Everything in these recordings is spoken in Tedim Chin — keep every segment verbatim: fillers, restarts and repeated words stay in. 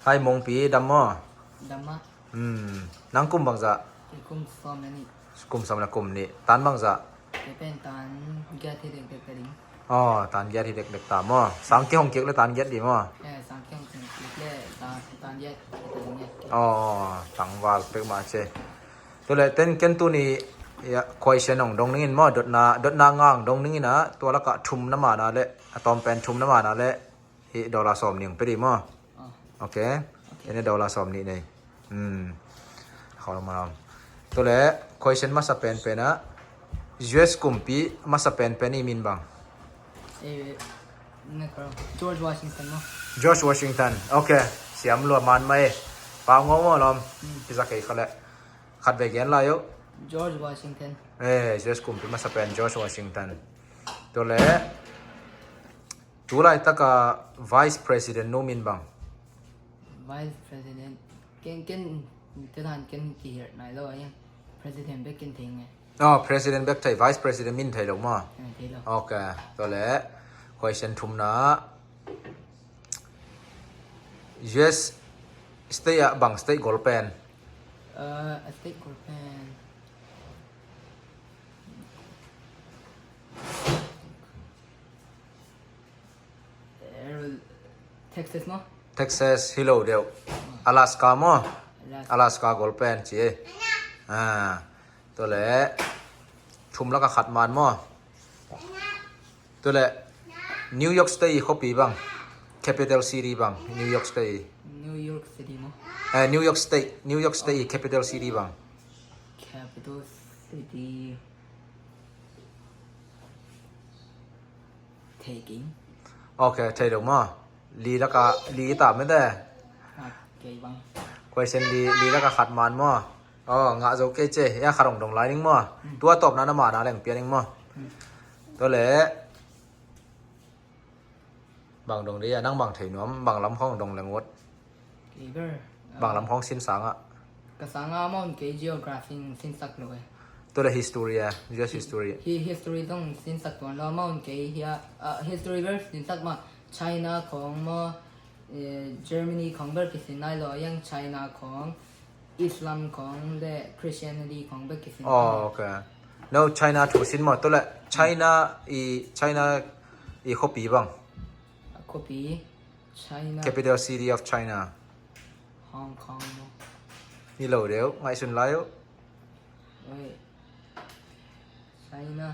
Hai Mongpi, dam maw? Dam ah. Hmm. Nang kum bangzah? Kei kum sawm le nih. Kum sawm le kum nih. Tan bangzah? Kei pen tan giat hi dekdek ta ding. Aw, tan giat hi dekdek ta maw? Sang kihong kik le tan giat ding maw? Eh, sang kihong kik le tan, tan giat hi ta ding eh. Aw, tangval pek mah ci. Tua leh ten ken tuni, ya, question hong dong ning in maw? Dotna, dotna nga hong dong ning in ah, tua lakah thum na man a leh, a tawm pen thum na man a leh, hih dollar sawm nih hong pia ding maw? Ah. Ok. Ok. Ken dollar sawm nih nei. Hmm. Khawng malam. Tua leh question masa penpen ah, U S kumpi masa penpen i min bang? Eh, na ka George Washington maw? George Washington. Ok. Siam lua man mai. Pau ngawh maw lawm. Hmm. Kisa kei kha leh. Khat vei gen lai uh. George Washington. Eh, U S kumpi masa pen George Washington. Tua leh, tu laitaka Vice President nu min bang? Vice President. Ken, ken, ken han ken kihiat nai lo, ayan. President bek ken thei nge. Oh, President bek thei, Vice President min thei lo maw? Eh, thei lo. Ok, tua leh, question thumna. U S state ah bang state gol pen? Uh, a state gol pen. Eh, Texas maw? Texas hi lo deuh. Alaska maw? Alaska. Alaska gol pen ci. Ah, tua leh thum lakah khat man maw? Tua leh New York State i khuapi bang? Capital city bang? New York State i. New York City maw? Eh, New York State. New York State i capital city bang? Capital city. Thei keng. Ok, thei lo maw? Li lakah, li ta mete. Ah, kei bang. Question li, li lakah khat man maw? Oh, ngah zo kei ci. Ya, khat hong dong lai ning maw? Hmm. Tua tawpna na man a leng pia ning maw? Hmm. Tua leh, bang dong dih a, nang bang thei nuam, bang lam khawng dong leng ut. Kei ber. Bang lam khawng sin sang ah? Ka sang ah amau in kei geography sinsak lo eh. Tua leh history ah, U S history. Hi, history zong sinsak tuan lo, amau in kei hi a, ah, history ber sinsak mah, China khawng maw, eh, Germany khawng ber kisin nai lo, a yang China khawng, Islam khawng le Christianity khawng ber kisin nai lo. Oh, ok. No, China thu sin maw, tua leh China i, China i khuapi bang? A khuapi, China. Capital city of China. Hong Kong maw? Hi lo deuh, ngaihsun lai uh. Oi. China.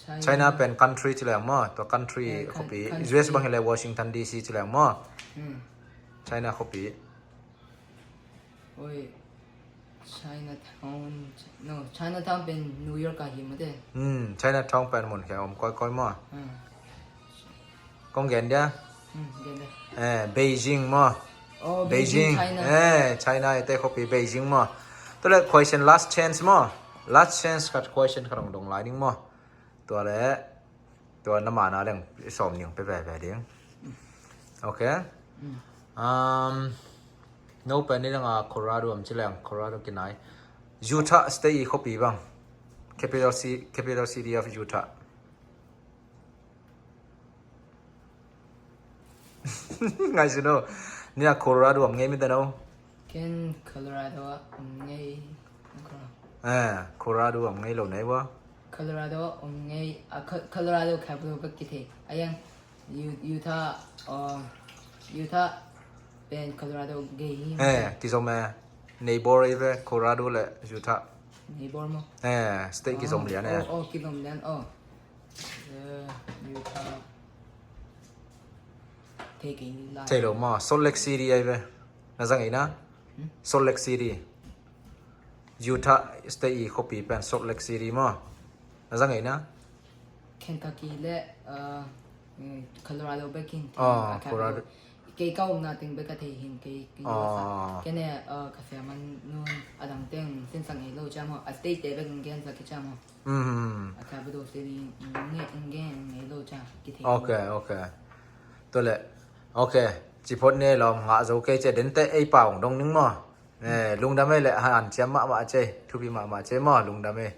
China. China pen country ci leng maw? Tua country, eh, coun-, khuapi. Country. U S bang hi leh Washington D C ci leng maw? Hmm. China khuapi. Oi. Chinatown. No, Chinatown pen New York ah hi mate. Hmm, Chinatown pen mun khia om kawikawi maw? Hmm. Kong gen dia? Hmm, gen dia. Eh, Beijing maw? Oh, Beijing, Beijing, China. Eh, China i te khuapi Beijing maw? Tua leh question last chance maw? Last chance khat, question khat hong dong lai ning maw? Tua leh, tua na man a leng sawm nih hong pia veve ding. Ok. Mm. Um, no pen ni leng a Colorado om ci leng, Colorado kinai. Utah State i khuapi bang? Capital ci-, capital city of Utah. Ngaihsun o. Ni a Colorado om ngei mite no. Ken Colorado ah om ngei. Eh, Colorado om ngei lo nei ua. Colorado om ngei, a, Co-, Colorado capital bek kithei. A yang U-, Utah, uh, Utah pen Colorado gei hi. Eh, kizom eh. Neighbor ei ve, Colorado le Utah. Neighbor maw? Eh, state kizom lian eh. Oh, oh, kizom lian, oh. Eh, Utah. Thei keng lai. Thei lo maw, Salt Lake City ei ve. Na zang ei na? Hmm? Salt Lake City. Utah State i khuapi pen Salt Lake City maw? Na zang ei na? Kentucky le, uh, mm, Colorado bek in. Oh, a Colorado. Kei ka omna teng bek ka thei hi, kei, kei. Oh. Kei ne, uh, ka siaman nun a dang teng sinsang ei lo cia maw, a state te bek in gensak kei cia maw. Mm. A capital city, mm, nge, nge, nge lo cia, kithei. Ok, ok. Tua leh, ok. Ci phot ne lawm, ngah zo kei cia, dente ei pau hong dong ning maw. Eh, lungdam ei leh, han ciam mahmah cia, thupi mahmah cia maw, lungdam ei.